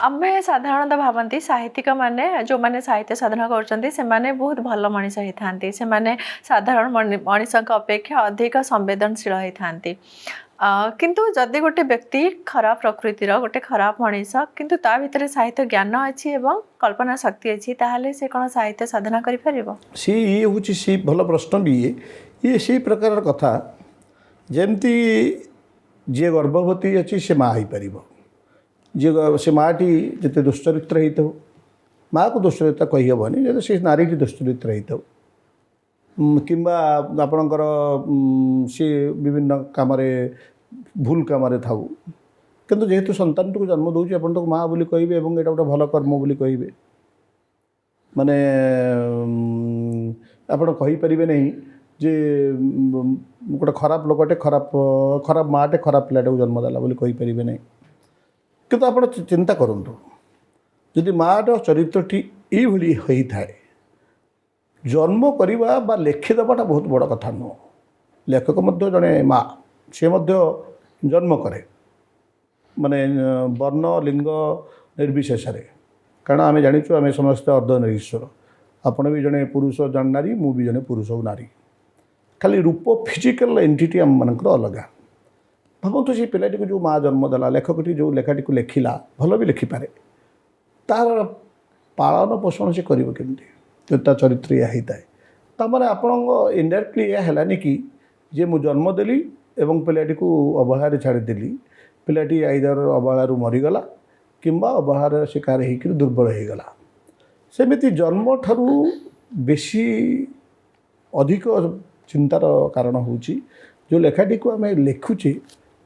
ଆମେ ସାଧାରଣତଃ ଭାବନ୍ତି, ସାହିତ୍ୟିକ ମାନେ, ଯେଉଁମାନେ ସାହିତ୍ୟ ସାଧନା କରୁଛନ୍ତି, ସେମାନେ ବହୁତ ଭଲ ମଣିଷ ହେଇଥାନ୍ତି। ସେମାନେ ସାଧାରଣ ମଣିଷଙ୍କ ଅପେକ୍ଷା ଅଧିକ ସମ୍ବେଦନଶୀଳ ହେଇଥାନ୍ତି। କିନ୍ତୁ ଯଦି ଗୋଟେ ବ୍ୟକ୍ତି ଖରାପ ପ୍ରକୃତିର, ଗୋଟେ ଖରାପ ମଣିଷ, କିନ୍ତୁ ତା ଭିତରେ ସାହିତ୍ୟ ଜ୍ଞାନ ଅଛି ଏବଂ କଳ୍ପନା ଶକ୍ତି ଅଛି, ତାହେଲେ ସେ କ'ଣ ସାହିତ୍ୟ ସାଧନା କରିପାରିବ? ସିଏ ଇଏ ହେଉଛି ସେ ଭଲ ପ୍ରଶ୍ନ ବି। ଇଏ ସେଇ ପ୍ରକାରର କଥା, ଯେମିତି ଯିଏ ଗର୍ଭବତୀ ଅଛି ସେ ମା ହେଇପାରିବ। ଯିଏ ସେ ମାଟି ଯେତେ ଦୁଶ୍ଚରିତ୍ର ହେଇଥାଉ, ମାଆକୁ ଦୁଶ୍ଚରିତ୍ର କହିହେବନି, ଯଦି ସେ ନାରୀଟି ଦୁଶ୍ଚରିତ୍ର ହେଇଥାଉ କିମ୍ବା ଆପଣଙ୍କର ସିଏ ବିଭିନ୍ନ କାମରେ, ଭୁଲ କାମରେ ଥାଉ, କିନ୍ତୁ ଯେହେତୁ ସନ୍ତାନଟିକୁ ଜନ୍ମ ଦେଉଛି, ଆପଣ ତାକୁ ମା ବୋଲି କହିବେ ଏବଂ ଏଇଟା ଗୋଟେ ଭଲ କର୍ମ ବୋଲି କହିବେ। ମାନେ ଆପଣ କହିପାରିବେ ନାହିଁ ଯେ ଗୋଟେ ଖରାପ ଲୋକଟେ, ଖରାପ ଖରାପ ମାଆଟେ ଖରାପ ପିଲାଟାକୁ ଜନ୍ମ ଦେଲା ବୋଲି କହିପାରିବେ ନାହିଁ। କିନ୍ତୁ ଆପଣ ଚିନ୍ତା କରନ୍ତୁ, ଯଦି ମାଆର ଚରିତ୍ରଟି ଏଇଭଳି ହୋଇଥାଏ, ଜନ୍ମ କରିବା ବା ଲେଖିଦେବାଟା ବହୁତ ବଡ଼ କଥା ନୁହଁ। ଲେଖକ ମଧ୍ୟ ଜଣେ ମା, ସେ ମଧ୍ୟ ଜନ୍ମ କରେ, ମାନେ ବର୍ଣ୍ଣ ଲିଙ୍ଗ ନିର୍ବିଶେଷରେ। କାରଣ ଆମେ ଜାଣିଛୁ, ଆମେ ସମସ୍ତେ ଅର୍ଦ୍ଧନାରୀଶ୍ୱର। ଆପଣ ବି ଜଣେ ପୁରୁଷ, ଜଣେ ନାରୀ, ମୁଁ ବି ଜଣେ ପୁରୁଷ ଓ ନାରୀ। ଖାଲି ରୂପ, ଫିଜିକାଲ ଏଣ୍ଟିଟି ଆମମାନଙ୍କର ଅଲଗା। ଭାବନ୍ତୁ, ସେ ପିଲାଟିକୁ ଯେଉଁ ମା ଜନ୍ମ ଦେଲା, ଲେଖକଟି ଯେଉଁ ଲେଖାଟିକୁ ଲେଖିଲା, ଭଲ ବି ଲେଖିପାରେ, ତାର ପାଳନ ପୋଷଣ ସେ କରିବ କେମିତି, ଯଦି ତା ଚରିତ୍ର ଏଇଆ ହେଇଥାଏ? ତାମାନେ ଆପଣଙ୍କ ଇନଡାଇରେକ୍ଟଲି ଏଇଆ ହେଲାନି କି ଯେ ମୁଁ ଜନ୍ମ ଦେଲି ଏବଂ ପିଲାଟିକୁ ଅବହେଳାରେ ଛାଡ଼ିଦେଲି, ପିଲାଟି ଆଇଦର ଅବହେଳାରୁ ମରିଗଲା କିମ୍ବା ଅବହେଳାର ଶିକାର ହେଇକରି ଦୁର୍ବଳ ହେଇଗଲା? ସେମିତି ଜନ୍ମଠାରୁ ବେଶୀ ଅଧିକ ଚିନ୍ତାର କାରଣ ହେଉଛି, ଯେଉଁ ଲେଖାଟିକୁ ଆମେ ଲେଖୁଛେ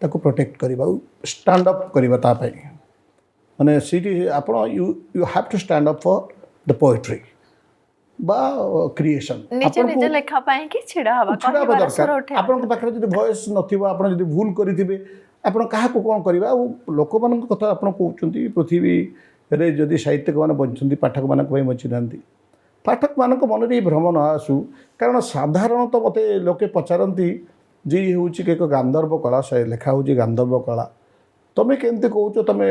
ତାକୁ ପ୍ରୋଟେକ୍ଟ କରିବା ଆଉ ଷ୍ଟାଣ୍ଡ ଅପ୍ କରିବା ତା ପାଇଁ। ମାନେ ସେଇଠି ଆପଣ you have to stand up for the poetry ବା କ୍ରିଏସନ୍। ନିଜ ନିଜ ଲେଖା ପାଇଁ କି ଛିଡ଼ା ହବା, ଛିଡ଼ା ହେବା କହିବାର ଦରକାର। ସ୍ୱର ଉଠେଇବା। ଆପଣଙ୍କ ପାଖରେ ଯଦି ଭଏସ୍ ନଥିବ, ଆପଣ ଯଦି ଭୁଲ କରିଥିବେ, ଆପଣ କାହାକୁ କ'ଣ କରିବା? ଆଉ ଲୋକମାନଙ୍କ କଥା ଆପଣ କହୁଛନ୍ତି। ପୃଥିବୀରେ ଯଦି ସାହିତ୍ୟିକମାନେ ବଞ୍ଚନ୍ତି, ପାଠକମାନଙ୍କ ପାଇଁ ବଞ୍ଚିଥାନ୍ତି। ପାଠକମାନଙ୍କ ମନରେ ଏଇ ଭ୍ରମ ନ ଆସୁ। କାରଣ ସାଧାରଣତଃ ମୋତେ ଲୋକେ ପଚାରନ୍ତି ଯେ ଇଏ ହେଉଛି କି ଏକ ଗାନ୍ଧର୍ବ କଳା, ସେ ଲେଖା ହେଉଛି ଗାନ୍ଧର୍ବ କଳା, ତମେ କେମିତି କହୁଛ? ତମେ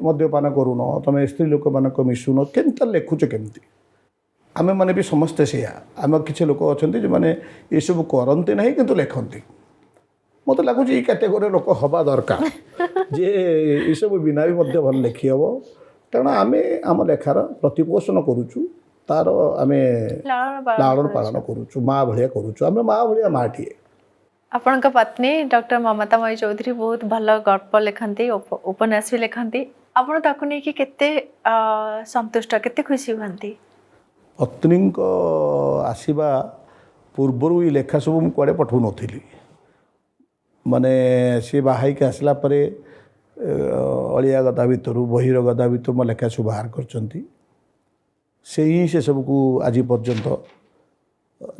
ମଦ୍ୟପାନ କରୁନ, ତମେ ସ୍ତ୍ରୀ ଲୋକମାନଙ୍କ ମିଶୁନ, କେମିତି ତାହେଲେ ଲେଖୁଛ କେମିତି? ଆମେମାନେ ବି ସମସ୍ତେ ସେଇଆ। ଆମ କିଛି ଲୋକ ଅଛନ୍ତି ଯେଉଁମାନେ ଏସବୁ କରନ୍ତି ନାହିଁ କିନ୍ତୁ ଲେଖନ୍ତି। ମୋତେ ଲାଗୁଛି ଏଇ କ୍ୟାଟେଗୋରୀର ଲୋକ ହେବା ଦରକାର ଯେ ଏସବୁ ବିନା ବି ମଧ୍ୟ ଭଲ ଲେଖି ହେବ। କାରଣ ଆମେ ଆମ ଲେଖାର ପ୍ରତିପୋଷଣ କରୁଛୁ, ତାର ଆମେ ଲାଳନ ପାଳନ ଲାଳନ କରୁଛୁ। ପାଳନ କରୁଛୁ, ମା ଭଳିଆ କରୁଛୁ। ଆମେ ମା ଭଳିଆ ମାଟିଏ। ଆପଣଙ୍କ ପତ୍ନୀ ଡକ୍ଟର ମମତାମୟୀ ଚୌଧୁରୀ ବହୁତ ଭଲ ଗଳ୍ପ ଲେଖନ୍ତି, ଉପନ୍ୟାସ ବି ଲେଖନ୍ତି। ଆପଣ ତାକୁ ନେଇକି କେତେ ସନ୍ତୁଷ୍ଟ, କେତେ ଖୁସି ହୁଅନ୍ତି? ପତ୍ନୀଙ୍କ ଆସିବା ପୂର୍ବରୁ ଏଇ ଲେଖା ସବୁ ମୁଁ କୁଆଡ଼େ ପଠାଉନଥିଲି। ମାନେ ସିଏ ବାହା ହେଇକି ଆସିଲା ପରେ ଅଳିଆ ଗଦା ଭିତରୁ, ବହିର ଗଦା ଭିତରୁ ମୋ ଲେଖା ସବୁ ବାହାର କରିଛନ୍ତି। ସେ ହିଁ ସେସବୁକୁ ଆଜି ପର୍ଯ୍ୟନ୍ତ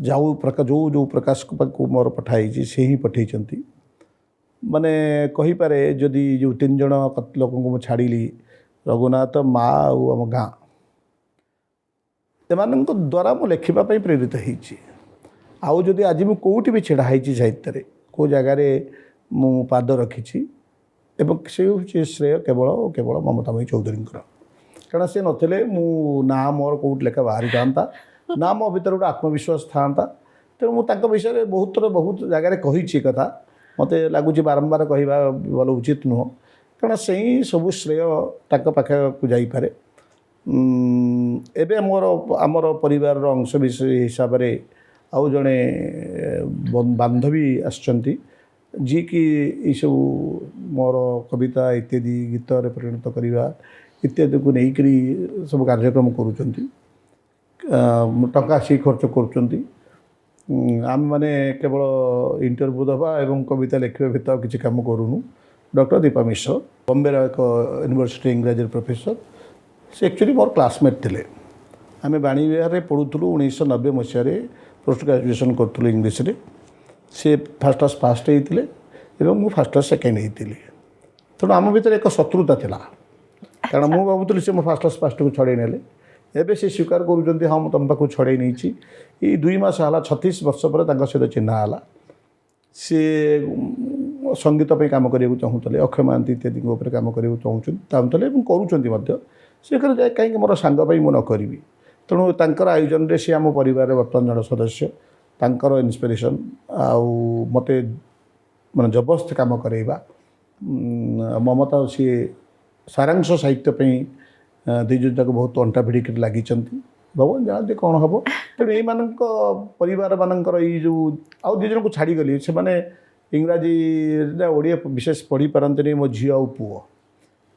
ଯେଉଁ ପ୍ରକା ଯେଉଁ ଯେଉଁ ପ୍ରକାଶକ ପାଖକୁ ମୋର ପଠା ହେଇଛି, ସେ ହିଁ ପଠେଇଛନ୍ତି। ମାନେ କହିପାରେ, ଯଦି ଯେଉଁ ତିନି ଜଣ ଲୋକଙ୍କୁ ମୁଁ ଛାଡ଼ିଲି, ରଘୁନାଥ, ମା ଆଉ ଆମ ଗାଁ, ଏମାନଙ୍କ ଦ୍ୱାରା ମୁଁ ଲେଖିବା ପାଇଁ ପ୍ରେରିତ ହେଇଛି। ଆଉ ଯଦି ଆଜି ମୁଁ କେଉଁଠି ବି ଛିଡ଼ା ହେଇଛି ସାହିତ୍ୟରେ, କେଉଁ ଜାଗାରେ ମୁଁ ପାଦ ରଖିଛି, ଏବଂ ସେ ହେଉଛି ଶ୍ରେୟ କେବଳ ଓ କେବଳ ମମତାମୟୀ ଚୌଧୁରୀଙ୍କର। କାରଣ ସେ ନଥିଲେ ମୁଁ ନା ମୋର କେଉଁଠି ଲେଖା ବାହାରିଥାନ୍ତା, ନା ମୋ ଭିତରେ ଗୋଟେ ଆତ୍ମବିଶ୍ୱାସ ଥାନ୍ତା। ତେଣୁ ମୁଁ ତାଙ୍କ ବିଷୟରେ ବହୁତ ଥର ବହୁତ ଜାଗାରେ କହିଛି ଏ କଥା। ମୋତେ ଲାଗୁଛି ବାରମ୍ବାର କହିବା ଭଲ ଉଚିତ ନୁହଁ, କାରଣ ସେଇ ସବୁ ଶ୍ରେୟ ତାଙ୍କ ପାଖକୁ ଯାଇପାରେ। ଏବେ ଆମର ପରିବାରର ଅଂଶ ବିଶେଷ ହିସାବରେ ଆଉ ଜଣେ ବାନ୍ଧବୀ ଆସିଛନ୍ତି, ଯିଏକି ଏଇସବୁ ମୋର କବିତା ଇତ୍ୟାଦି ଗୀତରେ ପରିଣତ କରିବା ଇତ୍ୟାଦିକୁ ନେଇକରି ସବୁ କାର୍ଯ୍ୟକ୍ରମ କରୁଛନ୍ତି, ଟଙ୍କା ଆସିକି ଖର୍ଚ୍ଚ କରୁଛନ୍ତି। ଆମେମାନେ କେବଳ ଇଣ୍ଟରଭ୍ୟୁ ଦେବା ଏବଂ କବିତା ଲେଖିବା ଭିତରେ ଆଉ କିଛି କାମ କରୁନୁ। ଡକ୍ଟର ଦୀପା ମିଶ୍ର, ବମ୍ବେର ଏକ ୟୁନିଭର୍ସିଟି ଇଂରାଜୀର ପ୍ରଫେସର। ସେ ଆକ୍ଚୁଆଲି ମୋର କ୍ଲାସମେଟ୍ ଥିଲେ। ଆମେ ବାଣୀବିହାରରେ ପଢ଼ୁଥିଲୁ 1990 ମସିହାରେ, ପୋଷ୍ଟ ଗ୍ରାଜୁଏସନ୍ କରୁଥିଲୁ ଇଂଲିଶରେ। ସେ ଫାର୍ଷ୍ଟ କ୍ଲାସ୍ ଫାଷ୍ଟ ହେଇଥିଲେ ଏବଂ ମୁଁ ଫାର୍ଷ୍ଟ କ୍ଲାସ୍ ସେକେଣ୍ଡ ହେଇଥିଲି। ତେଣୁ ଆମ ଭିତରେ ଏକ ଶତ୍ରୁତା ଥିଲା, କାରଣ ମୁଁ ଭାବୁଥିଲି ସେ ମୋ ଫାର୍ଷ୍ଟ କ୍ଲାସ୍ ଫାଷ୍ଟକୁ ଛଡ଼େଇ ନେଲେ। ଏବେ ସେ ସ୍ୱୀକାର କରୁଛନ୍ତି, ହଁ, ମୁଁ ତୁମ ପାଖକୁ ଛଡ଼େଇ ନେଇଛି। ଏଇ 2 ମାସ ହେଲା, 36 ବର୍ଷ ପରେ ତାଙ୍କ ସହିତ ଚିହ୍ନା ହେଲା। ସେ ସଙ୍ଗୀତ ପାଇଁ କାମ କରିବାକୁ ଚାହୁଁଥିଲେ, ଅକ୍ଷୟ ମହାନ୍ତି ଇତ୍ୟାଦିଙ୍କ ଉପରେ କାମ କରିବାକୁ ଚାହୁଁଥିଲେ ଏବଂ କରୁଛନ୍ତି ମଧ୍ୟ। ସେ କହିଲେ ଯାଇ କାହିଁକି ମୋର ସାଙ୍ଗ ପାଇଁ ମୁଁ ନ କରିବି? ତେଣୁ ତାଙ୍କର ଆୟୋଜନରେ ସେ ଆମ ପରିବାରରେ ବର୍ତ୍ତମାନ ଜଣେ ସଦସ୍ୟ। ତାଙ୍କର ଇନ୍ସପିରେସନ୍ ଆଉ ମୋତେ ମାନେ ଜବରଦସ୍ତ କାମ କରେଇବା। ମମତା ଆଉ ସିଏ ସାରାଂଶ ସାହିତ୍ୟ ପାଇଁ ଦୁଇ ଜଣ ଯାକ ବହୁତ ଅଣ୍ଟା ଭିଡ଼ିକିରି ଲାଗିଛନ୍ତି। ଭଗବାନ ଜାଣନ୍ତି କ'ଣ ହେବ। ତେଣୁ ଏଇମାନଙ୍କ ପରିବାରମାନଙ୍କର ଏଇ ଯେଉଁ ଆଉ ଦୁଇ ଜଣଙ୍କୁ ଛାଡ଼ିଗଲି, ସେମାନେ ଇଂରାଜୀ ନା ଓଡ଼ିଆ ବିଶେଷ ପଢ଼ିପାରନ୍ତିନି, ମୋ ଝିଅ ଆଉ ପୁଅ।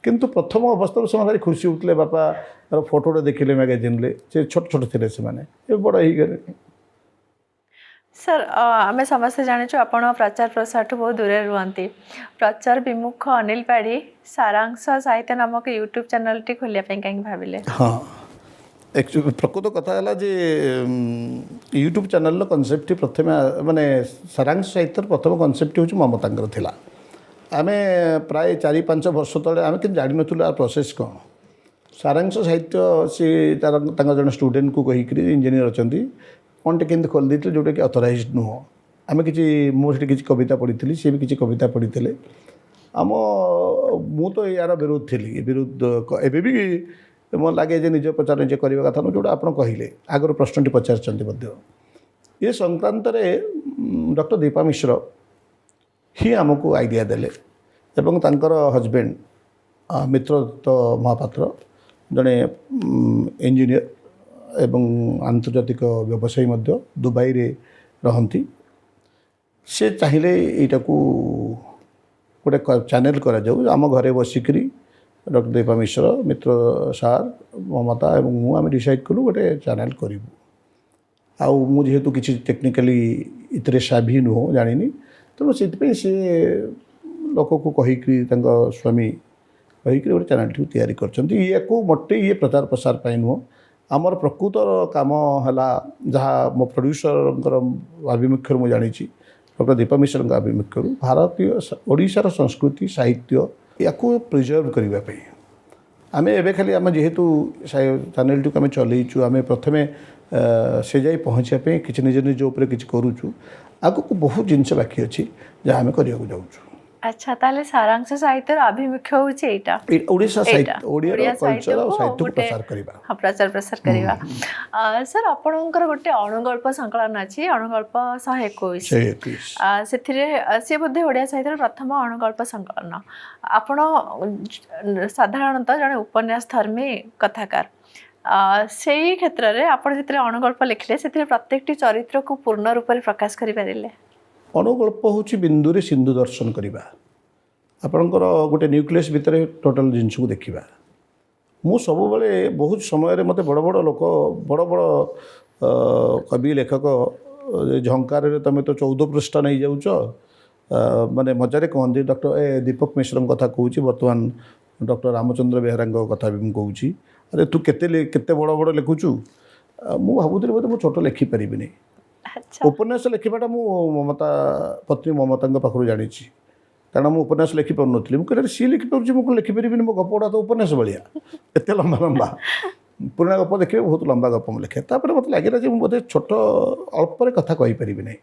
କିନ୍ତୁ ପ୍ରଥମ ଅବସ୍ଥାରୁ ସେମାନେ ଭାରି ଖୁସି ହେଉଥିଲେ। ବାପାର ଫଟୋଟା ଦେଖିଲେ ମ୍ୟାଗାଜିନ୍ରେ, ସେ ଛୋଟ ଛୋଟ ଥିଲେ ସେମାନେ, ଏବେ ବଡ଼ ହେଇଗଲେଣି। ସାର୍, ଆମେ ସମସ୍ତେ ଜାଣିଛୁ ଆପଣ ପ୍ରଚାର ପ୍ରସାରଠୁ ବହୁତ ଦୂରରେ ରୁହନ୍ତି। ପ୍ରଚାର ବିମୁଖ ଅନିଲ ପାଢ଼ୀ ସାରାଂଶ ସାହିତ୍ୟ ନାମକ ୟୁଟ୍ୟୁବ୍ ଚ୍ୟାନେଲଟି ଖୋଲିବା ପାଇଁ କାହିଁକି ଭାବିଲେ? ହଁ, ଆକ୍ଚୁଆଲି ପ୍ରକୃତ କଥା ହେଲା ଯେ ୟୁଟ୍ୟୁବ୍ ଚ୍ୟାନେଲ୍ର କନସେପ୍ଟଟି ପ୍ରଥମେ, ମାନେ ସାରାଂଶ ସାହିତ୍ୟର ପ୍ରଥମ କନସେପ୍ଟ ହେଉଛି ମମତାଙ୍କର ଥିଲା। ଆମେ ପ୍ରାୟ 4-5 ବର୍ଷ ତଳେ, ଆମେ କିନ୍ତୁ ଜାଣିନଥିଲୁ ଆ ପ୍ରୋସେସ୍ କ'ଣ। ସାରାଂଶ ସାହିତ୍ୟ ସେ ତାର ତାଙ୍କ ଜଣେ ଷ୍ଟୁଡେଣ୍ଟକୁ କହିକିରି, ଇଞ୍ଜିନିୟର ଅଛନ୍ତି, କ'ଣ ଟିକେ କେମିତି ଖୋଲି ଦେଇଥିଲେ, ଯେଉଁଟାକି ଅଥରାଇଜ୍ଡ ନୁହଁ। ଆମେ କିଛି, ମୁଁ ସେଠି କିଛି କବିତା ପଢ଼ିଥିଲି, ସିଏ ବି କିଛି କବିତା ପଢ଼ିଥିଲେ। ମୁଁ ତ ୟାର ବିରୋଧ ଥିଲି, ବିରୋଧ ଏବେ ବି ମୋତେ ଲାଗେ ଯେ ନିଜ ପ୍ରଚାର ନିଜେ କରିବା କଥା ନୁହଁ, ଯେଉଁଟା ଆପଣ କହିଲେ, ଆଗରୁ ପ୍ରଶ୍ନଟି ପଚାରିଛନ୍ତି ମଧ୍ୟ। ଏ ସଂକ୍ରାନ୍ତରେ ଡକ୍ଟର ଦୀପା ମିଶ୍ର ହିଁ ଆମକୁ ଆଇଡ଼ିଆ ଦେଲେ ଏବଂ ତାଙ୍କର ହଜବେଣ୍ଡ ମିତ୍ରଦତ୍ତ ମହାପାତ୍ର, ଜଣେ ଇଞ୍ଜିନିୟର ଏବଂ ଆନ୍ତର୍ଜାତିକ ବ୍ୟବସାୟୀ ମଧ୍ୟ, ଦୁବାଇରେ ରହନ୍ତି। ସେ ଚାହିଁଲେ ଏଇଟାକୁ ଗୋଟେ ଚ୍ୟାନେଲ୍ କରାଯାଉ। ଆମ ଘରେ ବସିକରି ଡକ୍ଟର ଦୀପା ମିଶ୍ର, ମିତ୍ର ସାର୍, ମମତା ଏବଂ ମୁଁ, ଆମେ ଡିସାଇଡ଼୍ କଲୁ ଗୋଟେ ଚ୍ୟାନେଲ୍ କରିବୁ। ଆଉ ମୁଁ ଯେହେତୁ କିଛି ଟେକ୍ନିକାଲି ଏଥିରେ ସାଭି ନୁହଁ, ଜାଣିନି, ତେଣୁ ସେଥିପାଇଁ ସେ ଲୋକକୁ କହିକି, ତାଙ୍କ ସ୍ୱାମୀ କହିକିରି ଗୋଟେ ଚ୍ୟାନେଲ୍ଟିକୁ ତିଆରି କରିଛନ୍ତି। ଇଏକୁ ମୋଟେ ଇଏ ପ୍ରଚାର ପ୍ରସାର ପାଇଁ ନୁହଁ। ଆମର ପ୍ରକୃତ କାମ ହେଲା ଯାହା ମୋ ପ୍ରଡ୍ୟୁସରଙ୍କର ଆଭିମୁଖ୍ୟରୁ ମୁଁ ଜାଣିଛି, ଡକ୍ଟର ଦୀପା ମିଶ୍ରଙ୍କ ଆଭିମୁଖ୍ୟରୁ, ଭାରତୀୟ ଓଡ଼ିଶାର ସଂସ୍କୃତି, ସାହିତ୍ୟ ୟାକୁ ପ୍ରିଜର୍ଭ କରିବା ପାଇଁ। ଆମେ ଏବେ ଖାଲି ଆମେ ଯେହେତୁ ଚ୍ୟାନେଲଟିକୁ ଆମେ ଚଲେଇଛୁ, ଆମେ ପ୍ରଥମେ ସେ ଯାଇ ପହଞ୍ଚିବା ପାଇଁ କିଛି ନିଜ ନିଜ ଉପରେ କିଛି କରୁଛୁ। ଆଗକୁ ବହୁତ ଜିନିଷ ବାକି ଅଛି ଯାହା ଆମେ କରିବାକୁ ଯାଉଛୁ। ଆଚ୍ଛା, ତାହେଲେ ସାରାଂଶ ସାହିତ୍ୟର ଆଭିମୁଖ୍ୟ ହେଉଛି ଏଇଟା। ଏଇ ଓଡ଼ିଶା ଏଇଟା ସାହିତ୍ୟ, ଓଡ଼ିଆର ଓଡ଼ିଆ କଲଚର ଆଉ ସାହିତ୍ୟକୁ ସାହିତ୍ୟକୁ ଗୋଟେ ପ୍ରସାର କରିବା। ହଁ, ପ୍ରଚାର ପ୍ରସାର କରିବା। ସାର୍, ଆପଣଙ୍କର ଗୋଟେ ଅଣୁଗଳ୍ପ ସଂକଳନ ଅଛି, ଅଣୁଗଳ୍ପ 121। ସେ 21। ସେଥିରେ ସିଏ ବୋଧେ ଓଡ଼ିଆ ସାହିତ୍ୟର ପ୍ରଥମ ଅଣୁଗଳ୍ପ ସଂକଳନ। ଆପଣ ସାଧାରଣତଃ ଜଣେ ଉପନ୍ୟାସ ଧର୍ମୀ କଥାକାର। ସେଇ କ୍ଷେତ୍ରରେ ଆପଣ ଯେତେବେଳେ ଅଣୁଗଳ୍ପ ଲେଖିଲେ, ସେଥିରେ ପ୍ରତ୍ୟେକଟି ଚରିତ୍ରକୁ ପୂର୍ଣ୍ଣ ରୂପରେ ପ୍ରକାଶ କରିପାରିଲେ? ଅଣୁଗଳ୍ପ ହେଉଛି ବିନ୍ଦୁରେ ସିନ୍ଧୁ ଦର୍ଶନ କରିବା, ଆପଣଙ୍କର ଗୋଟେ ନ୍ୟୁକ୍ଲିୟସ୍ ଭିତରେ ଟୋଟାଲ୍ ଜିନିଷକୁ ଦେଖିବା। ମୁଁ ସବୁବେଳେ, ବହୁତ ସମୟରେ ମୋତେ ବଡ଼ ବଡ଼ ଲୋକ, ବଡ଼ ବଡ଼ କବି ଲେଖକ, ଏ ଝଙ୍କାରରେ ତୁମେ ତ 14 ପୃଷ୍ଠା ନେଇଯାଉଛ, ମାନେ ମଜାରେ କହନ୍ତି। ଡକ୍ଟର ଦୀପକ ମିଶ୍ରଙ୍କ କଥା କହୁଛି, ବର୍ତ୍ତମାନ ଡକ୍ଟର ରାମଚନ୍ଦ୍ର ବେହେରାଙ୍କ କଥା ବି ମୁଁ କହୁଛି। ଆରେ, ତୁ କେତେ ବଡ଼ ବଡ଼ ଲେଖୁଛୁ। ମୁଁ ଭାବୁଥିଲି ବୋଧେ ମୁଁ ଛୋଟ ଲେଖିପାରିବିନି। ଉପନ୍ୟାସ ଲେଖିବାଟା ମୁଁ ମମତା, ପତ୍ନୀ ମମତାଙ୍କ ପାଖରୁ ଜାଣିଛି। କାରଣ ମୁଁ ଉପନ୍ୟାସ ଲେଖିପାରୁନଥିଲି। ମୁଁ କହିଲି, ଆରେ, ସିଏ ଲେଖିପାରୁଛି, ମୁଁ କ'ଣ ଲେଖିପାରିବିନି? ମୋ ଗପ ଗୁଡ଼ା ତ ଉପନ୍ୟାସ ଭଳିଆ, ଏତେ ଲମ୍ବା ଲମ୍ବା। ପୁରୁଣା ଗପ ଦେଖିବେ, ବହୁତ ଲମ୍ବା ଗପ ମୁଁ ଲେଖେ। ତାପରେ ମୋତେ ଲାଗିଲା ଯେ ମୁଁ ବୋଧେ ଛୋଟ ଅଳ୍ପରେ କଥା କହିପାରିବି ନାହିଁ।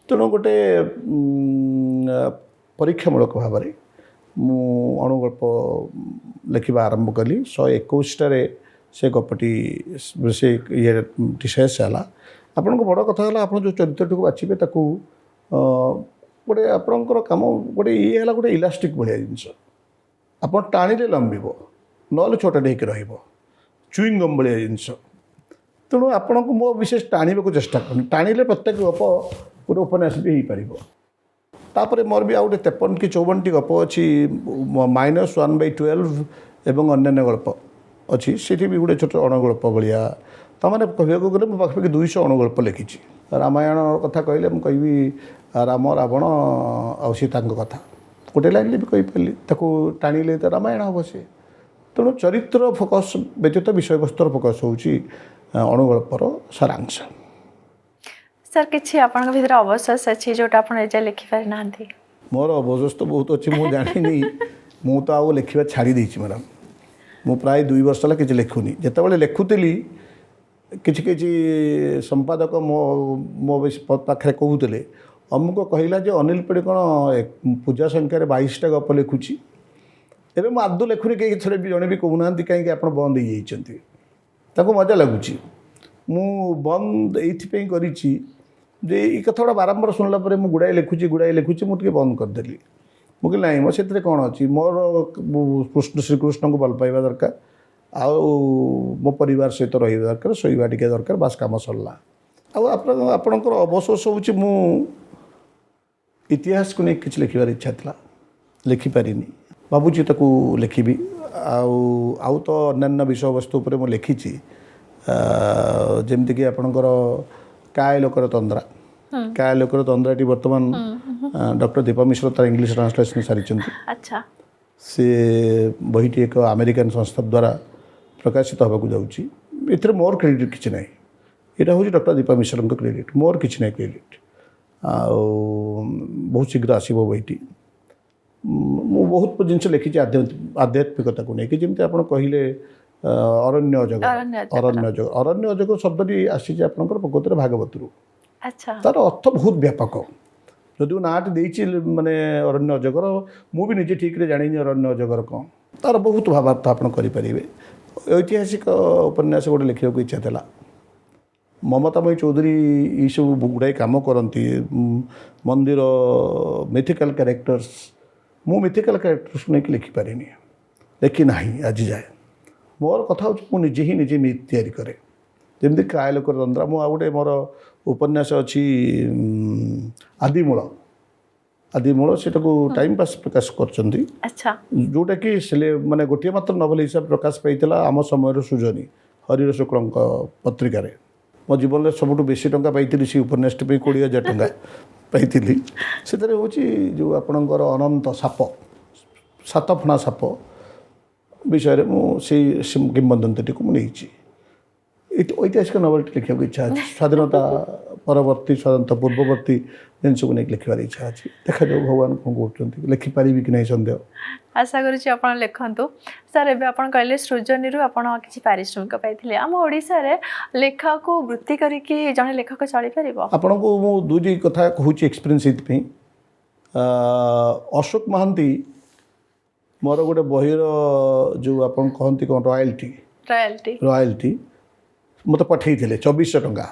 ତେଣୁ ଗୋଟେ ପରୀକ୍ଷାମୂଳକ ଭାବରେ ମୁଁ ଅଣୁଗଳ୍ପ ଲେଖିବା ଆରମ୍ଭ କଲି। 121ଟାରେ ସେ ଗପଟି, ସେ ଇଏଟି ଶେଷ ହେଲା। ଆପଣଙ୍କ ବଡ଼ କଥା ହେଲା, ଆପଣ ଯେଉଁ ଚରିତ୍ରଟିକୁ ବାଛିବେ ତାକୁ ଗୋଟେ ଆପଣଙ୍କର କାମ ଗୋଟେ ଇଏ ହେଲା, ଗୋଟେ ଇଲାଷ୍ଟିକ୍ ଭଳିଆ ଜିନିଷ। ଆପଣ ଟାଣିଲେ ଲମ୍ବିବ, ନହେଲେ ଛୋଟଟେ ହେଇକି ରହିବ, ଚୁଇଂ ଗମ୍ ଭଳିଆ ଜିନିଷ। ତେଣୁ ଆପଣଙ୍କୁ ମୋ ବିଶେଷ ଟାଣିବାକୁ ଚେଷ୍ଟା କରନି। ଟାଣିଲେ ପ୍ରତ୍ୟେକ ଗପ ଗୋଟେ ଉପନ୍ୟାସ ବି ହେଇପାରିବ। ତାପରେ ମୋର ବି ଆଉ ଗୋଟେ 53 କି 54ଟି ଗପ ଅଛି, -1/12 ଏବଂ ଅନ୍ୟାନ୍ୟ ଗଳ୍ପ ଅଛି। ସେଠି ବି ଗୋଟେ ଛୋଟ ଅଣଗଳ୍ପ ଭଳିଆ। ତାମାନେ କହିବାକୁ ଗଲେ ମୁଁ ପାଖାପାଖି 200 ଅଣଗଳ୍ପ ଲେଖିଛି। ରାମାୟଣ କଥା କହିଲେ ମୁଁ କହିବି ରାମ, ରାବଣ ଆଉ ସୀତାଙ୍କ କଥା ଗୋଟେ ଲାଇନ୍ରେ ବି କହିପାରିଲି। ତାକୁ ଟାଣିଲେ ତ ରାମାୟଣ ହେବ ସିଏ। ତେଣୁ ଚରିତ୍ର ଫୋକସ୍ ବ୍ୟତୀତ ବିଷୟବସ୍ତୁର ଫୋକସ୍ ହେଉଛି ଅଣୁଗଳ୍ପର ସାରାଂଶ। ସାର୍, କିଛି ଆପଣଙ୍କ ଭିତରେ ଅବଶୋଷ ଅଛି ଯୋଉଟା ଆପଣ ଏଯାଏ ଲେଖିପାରିନାହାନ୍ତି? ମୋର ଅବଶୋଷ ତ ବହୁତ ଅଛି, ମୁଁ ଜାଣିନି। ମୁଁ ତ ଆଉ ଲେଖିବା ଛାଡ଼ି ଦେଇଛି ମ୍ୟାଡ଼ାମ୍। ମୁଁ ପ୍ରାୟ 2 ବର୍ଷ ହେଲା କିଛି ଲେଖୁନି। ଯେତେବେଳେ ଲେଖୁଥିଲି, କିଛି କିଛି ସମ୍ପାଦକ ମୋ ମୋ ପାଖରେ କହୁଥିଲେ, ଅମୁକ କହିଲା ଯେ ଅନିଲ ପଡ଼ି କ'ଣ ପୂଜା ସଂଖ୍ୟାରେ 22ଟା ଗପ ଲେଖୁଛି। ଏବେ ମୁଁ ଆଦୌ ଲେଖୁନି, କେହି ଥରେ ବି ଜଣେ ବି କହୁନାହାନ୍ତି କାହିଁକି ଆପଣ ବନ୍ଦ ହେଇଯାଇଛନ୍ତି। ତାକୁ ମଜା ଲାଗୁଛି। ମୁଁ ବନ୍ଦ ଏଇଥିପାଇଁ କରିଛି ଯେ ଏଇ କଥା ଗୁଡ଼ା ବାରମ୍ବାର ଶୁଣିଲା ପରେ ମୁଁ ଗୁଡ଼ାଏ ଲେଖୁଛି ଗୁଡ଼ାଏ ଲେଖୁଛି, ମୁଁ ଟିକେ ବନ୍ଦ କରିଦେଲି। ମୁଁ କହିଲି ନାଇଁ ମୋ ସେଥିରେ କ'ଣ ଅଛି, ମୋର କୃଷ୍ଣ ଶ୍ରୀକୃଷ୍ଣଙ୍କୁ ଭଲ ପାଇବା ଦରକାର, ଆଉ ମୋ ପରିବାର ସହିତ ରହିବା ଦରକାର, ଶୋଇବା ଟିକେ ଦରକାର, ବାସ୍ କାମ ସରିଲା। ଆଉ ଆପଣଙ୍କର ଅବଶୋଷ ହେଉଛି ମୁଁ ଇତିହାସକୁ ନେଇ କିଛି ଲେଖିବାର ଇଚ୍ଛା ଥିଲା, ଲେଖିପାରିନି, ଭାବୁଛି ତାକୁ ଲେଖିବି। ଆଉ ଆଉ ତ ଅନ୍ୟାନ୍ୟ ବିଷୟବସ୍ତୁ ଉପରେ ମୁଁ ଲେଖିଛି, ଯେମିତିକି ଆପଣଙ୍କର କାୟ ଲୋକର ତନ୍ଦ୍ରା। କାୟ ଲୋକର ତନ୍ଦ୍ରାଟି ବର୍ତ୍ତମାନ ଡକ୍ଟର ଦୀପା ମିଶ୍ର ତାର ଇଂଲିଶ ଟ୍ରାନ୍ସଲେସନ୍ ସାରିଛନ୍ତି। ସେ ବହିଟି ଏକ ଆମେରିକାନ ସଂସ୍ଥା ଦ୍ୱାରା ପ୍ରକାଶିତ ହେବାକୁ ଯାଉଛି। ଏଥିରେ ମୋର କ୍ରେଡ଼ିଟ୍ କିଛି ନାହିଁ, ଏଇଟା ହେଉଛି ଡକ୍ଟର ଦୀପା ମିଶ୍ରଙ୍କ କ୍ରେଡ଼ିଟ୍, ମୋର କିଛି ନାହିଁ କ୍ରେଡ଼ିଟ୍। ଆଉ ବହୁତ ଶୀଘ୍ର ଆସିବ ବହିଟି। ମୁଁ ବହୁତ ଜିନିଷ ଲେଖିଛି ଆଧ୍ୟାତ୍ମିକତାକୁ ନେଇକି, ଯେମିତି ଆପଣ କହିଲେ ଅରଣ୍ୟ ଅଜଗର। ଅରଣ୍ୟ ଅଜଗର। ଅରଣ୍ୟ ଅଜଗର, ଅରଣ୍ୟ ଅଜଗର ଶବ୍ଦଟି ଆସିଛି ଆପଣଙ୍କର ପ୍ରକୃତରେ ଭାଗବତରୁ। ତାର ଅର୍ଥ ବହୁତ ବ୍ୟାପକ। ଯଦିଓ ନାଁଟି ଦେଇଛି ମାନେ ଅରଣ୍ୟ ଅଜଗର, ମୁଁ ବି ନିଜେ ଠିକ୍ରେ ଜାଣିନି ଅରଣ୍ୟ ଅଜଗର କ'ଣ। ତାର ବହୁତ ଭାବାର୍ଥ ଆପଣ କରିପାରିବେ। ଐତିହାସିକ ଉପନ୍ୟାସ ଗୋଟେ ଲେଖିବାକୁ ଇଚ୍ଛା ଥିଲା। ମମତାମୟୀ ଚୌଧୁରୀ ଏଇସବୁ ଗୁଡ଼ାଏ କାମ କରନ୍ତି, ମନ୍ଦିର, ମିଥିକାଲ୍ କ୍ୟାରେକ୍ଟର୍ସ। ମୁଁ ମିଥିକାଲ୍ କ୍ୟାରେକ୍ଟର୍ସକୁ ନେଇକି ଲେଖିପାରିନି, ଲେଖିନାହିଁ ଆଜି ଯାଏ। ମୋର କଥା ହେଉଛି ମୁଁ ନିଜେ ହିଁ ନିଜେ ମିଥ୍ ତିଆରି କରେ, ଯେମିତି କାୟ ଲୋକର ତନ୍ଦ୍ରା। ମୁଁ ଆଉ ଗୋଟେ ମୋର ଉପନ୍ୟାସ ଅଛି ଆଦିମୂଳ। ଆଦିମୂଳ ସେଟାକୁ ଟାଇମ୍ ପାସ୍ ପ୍ରକାଶ କରିଛନ୍ତି, ଯେଉଁଟାକି ମାନେ ଗୋଟିଏ ମାତ୍ର ନଭେଲ ହିସାବରେ ପ୍ରକାଶ ପାଇଥିଲା ଆମ ସମୟର ସୃଜନୀ ହରିହର ଶୁକ୍ଳଙ୍କ ପତ୍ରିକାରେ। ମୋ ଜୀବନରେ ସବୁଠୁ ବେଶୀ ଟଙ୍କା ପାଇଥିଲି ସେଇ ଉପନ୍ୟାସଟି ପାଇଁ, 20,000 ଟଙ୍କା ପାଇଥିଲି। ସେଥିରେ ହେଉଛି ଯେଉଁ ଆପଣଙ୍କର ଅନନ୍ତ ସାପ, ସାତଫଣା ସାପ ବିଷୟରେ ମୁଁ ସେଇ କିମ୍ବଦନ୍ତୀଟିକୁ ମୁଁ ନେଇଛି। ଐତିହାସିକ ନଭେଲଟି ଲେଖିବାକୁ ଇଚ୍ଛା ଅଛି। ସ୍ୱାଧୀନତା ପରବର୍ତ୍ତୀ, ସ୍ୱାଧୀନତା ପୂର୍ବବର୍ତ୍ତୀ ଜିନିଷକୁ ନେଇକି ଲେଖିବାର ଇଚ୍ଛା ଅଛି। ଦେଖାଯାଉ ଭଗବାନ କ'ଣ କରୁଛନ୍ତି, ଲେଖିପାରିବି କି ନାହିଁ ସନ୍ଦେହ। ଆଶା କରୁଛି ଆପଣ ଲେଖନ୍ତୁ। ସାର୍, ଏବେ ଆପଣ କହିଲେ ସୃଜନୀରୁ ଆପଣ କିଛି ପାରିଶ୍ରମିକ ପାଇଥିଲେ। ଆମ ଓଡ଼ିଶାରେ ଲେଖାକୁ ବୃତ୍ତି କରିକି ଜଣେ ଲେଖକ ଚଳିପାରିବ? ଆପଣଙ୍କୁ ମୁଁ ଦୁଇଟି କଥା କହୁଛି ଏକ୍ସପିରିଏନ୍ସ ଏଇଥିପାଇଁ। ଅଶୋକ ମହାନ୍ତି ମୋର ଗୋଟେ ବହିର ଯେଉଁ ଆପଣ କହନ୍ତି କ'ଣ ରୟାଲ୍ଟି, ରୟାଲ୍ଟି, ରୟାଲ୍ଟି ମୋତେ ପଠେଇଥିଲେ 2400 ଟଙ୍କା।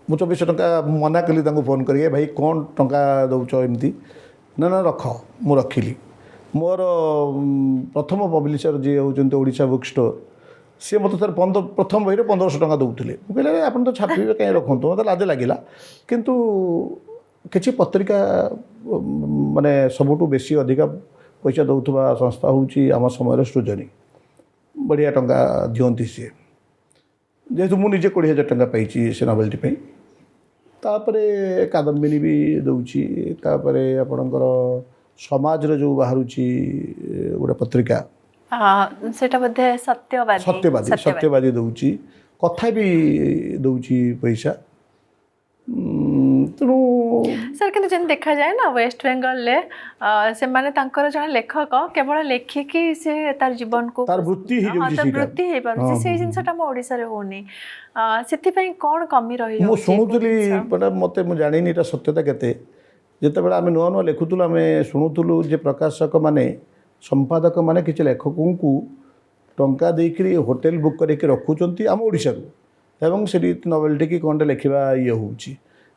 ମୁଁ 2400 ଟଙ୍କା ମନା କଲି ତାଙ୍କୁ ଫୋନ୍ କରିକି, ଭାଇ କ'ଣ ଟଙ୍କା ଦେଉଛ ଏମିତି? ନା ନା ରଖ। ମୁଁ ରଖିଲି। ମୋର ପ୍ରଥମ ପବ୍ଲିସର ଯିଏ ହେଉଛନ୍ତି ଓଡ଼ିଶା ବୁକ୍ ଷ୍ଟୋର୍, ସିଏ ମୋତେ ଥରେ ପ୍ରଥମ ବହିରେ 1500 ଟଙ୍କା ଦେଉଥିଲେ। ମୁଁ କହିଲି ଆରେ ଆପଣ ତ ଛାପିବେ, କାହିଁ ରଖନ୍ତୁ। ମୋତେ ଲାଜ ଲାଗିଲା। କିନ୍ତୁ କିଛି ପତ୍ରିକା ମାନେ ସବୁଠୁ ବେଶୀ ଅଧିକା ପଇସା ଦେଉଥିବା ସଂସ୍ଥା ହେଉଛି ଆମ ସମୟର ସୃଜନୀ। ବଢ଼ିଆ ଟଙ୍କା ଦିଅନ୍ତି ସିଏ। ଯେହେତୁ ମୁଁ ନିଜେ 20,000 ଟଙ୍କା ପାଇଛି ସେ ନଭେଲଟି ପାଇଁ। ତାପରେ କାଦମ୍ବିନୀ ବି ଦେଉଛି। ତାପରେ ଆପଣଙ୍କର ସମାଜର ଯେଉଁ ବାହାରୁଛି ଗୋଟେ ପତ୍ରିକା, ସେଟା ବୋଧେ ସତ୍ୟବାଦୀ। ସତ୍ୟବାଦୀ, ସତ୍ୟବାଦୀ ଦେଉଛି। କଥା ବି ଦେଉଛି ପଇସା। ତେଣୁ ସାର୍, କିନ୍ତୁ ଯେମିତି ଦେଖାଯାଏ ନା ୱେଷ୍ଟ ବେଙ୍ଗଲରେ ସେମାନେ ତାଙ୍କର ଜଣେ ଲେଖକ କେବଳ ଲେଖିକି ସେ ତାର ଜୀବନକୁ ତାର ବୃତ୍ତି ହେଇଯାଉଛି ତାର ସେଇଟା। ବୃତ୍ତି ହେଇପାରୁଛି। ସେଇ ଜିନିଷଟା ଆମ ଓଡ଼ିଶାରେ ହଉନି। ସେଥିପାଇଁ କ'ଣ କମି ରହିଯାଉଛି? ମୁଁ ଶୁଣୁଥିଲି, ମାନେ ମୋତେ ମୁଁ ଜାଣିନି ଏଇଟା ସତ୍ୟତା କେତେ। ଯେତେବେଳେ ଆମେ ନୂଆ ନୂଆ ଲେଖୁଥିଲୁ, ଆମେ ଶୁଣୁଥିଲୁ ଯେ ପ୍ରକାଶକମାନେ, ସମ୍ପାଦକମାନେ କିଛି ଲେଖକଙ୍କୁ ଟଙ୍କା ଦେଇକରି ହୋଟେଲ ବୁକ୍ କରିକି ରଖୁଛନ୍ତି ଆମ ଓଡ଼ିଶାରୁ, ଏବଂ ସେଠି ନଭେଲଟି କି କ'ଣଟେ ଲେଖିବା ଇଏ ହେଉଛି।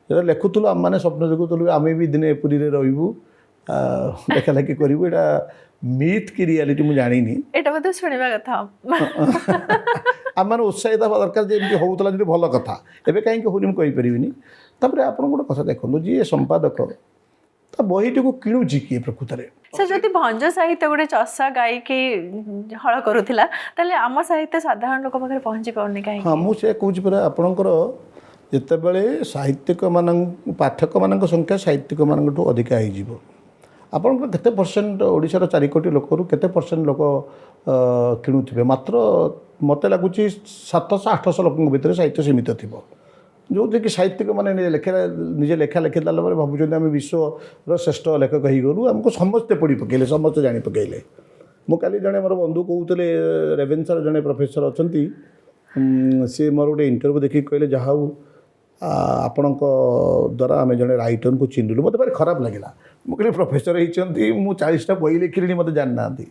ଯେତେବେଳେ ଲେଖୁଥିଲୁ ଆମେମାନେ ସ୍ୱପ୍ନ ଦେଖୁଥିଲୁ ଆମେ ବି ଦିନେ ପୁରୀରେ ରହିବୁ, ଲେଖାଲେଖି କରିବୁ। ଏଇଟା ମିଥ୍ କି ରିଆଲିଟି ମୁଁ ଜାଣିନି। ଏଇଟା ବୋଧେ ଶୁଣିବା କଥା। ଆମେମାନେ ଉତ୍ସାହିତ ହେବା ଦରକାର ଯେ ଏମିତି ହେଉଥିଲା ଯଦି ଭଲ କଥା। ଏବେ କାହିଁକି ହେଉନି ମୁଁ କହିପାରିବିନି। ତାପରେ ଆପଣ ଗୋଟେ କଥା ଦେଖନ୍ତୁ, ଯିଏ ସମ୍ପାଦକ ତା ବହିଟିକୁ କିଣୁଛି କିଏ ପ୍ରକୃତରେ? ସାର୍, ଯଦି ଭଞ୍ଜ ସାହିତ୍ୟ ଗୋଟେ ଚଷା ଗାଇକି ହଳ କରୁଥିଲା, ତାହେଲେ ଆମ ସାହିତ୍ୟ ସାଧାରଣ ଲୋକ ପାଖରେ ପହଞ୍ଚି ପାରୁନି କାହିଁକି? ହଁ, ମୁଁ ସେ କହୁଛି ପରା, ଆପଣଙ୍କର ଯେତେବେଳେ ସାହିତ୍ୟିକମାନଙ୍କ ପାଠକମାନଙ୍କ ସଂଖ୍ୟା ସାହିତ୍ୟିକମାନଙ୍କଠୁ ଅଧିକା ହେଇଯିବ, ଆପଣଙ୍କର କେତେ ପରସେଣ୍ଟ ଓଡ଼ିଶାର 4 କୋଟି ଲୋକରୁ କେତେ ପରସେଣ୍ଟ ଲୋକ କିଣୁଥିବେ? ମାତ୍ର ମୋତେ ଲାଗୁଛି 700-800 ଲୋକଙ୍କ ଭିତରେ ସାହିତ୍ୟ ସୀମିତ ଥିବ, ଯେଉଁଥିରେ କି ସାହିତ୍ୟିକମାନେ ନିଜେ ଲେଖା ଲେଖିଦେଲା ପରେ ଭାବୁଛନ୍ତି ଆମେ ବିଶ୍ୱର ଶ୍ରେଷ୍ଠ ଲେଖକ ହେଇଗଲୁ, ଆମକୁ ସମସ୍ତେ ପଢ଼ି ପକେଇଲେ, ସମସ୍ତେ ଜାଣି ପକେଇଲେ। ମୁଁ କାଲି ଜଣେ ମୋର ବନ୍ଧୁ କହୁଥିଲେ, ରେଭେନ୍ସାର ଜଣେ ପ୍ରଫେସର ଅଛନ୍ତି, ସିଏ ମୋର ଗୋଟେ ଇଣ୍ଟରଭ୍ୟୁ ଦେଖିକି କହିଲେ ଯାହା ହଉ ଆପଣଙ୍କ ଦ୍ୱାରା ଆମେ ଜଣେ ରାଇଟରଙ୍କୁ ଚିହ୍ନିଲୁ। ମୋତେ ଭାରି ଖରାପ ଲାଗିଲା। ମୁଁ କହିଲି, ପ୍ରଫେସର ହେଇଛନ୍ତି, ମୁଁ 40ଟା ବହି ଲେଖିଲିଣି, ମୋତେ ଜାଣିନାହାନ୍ତି,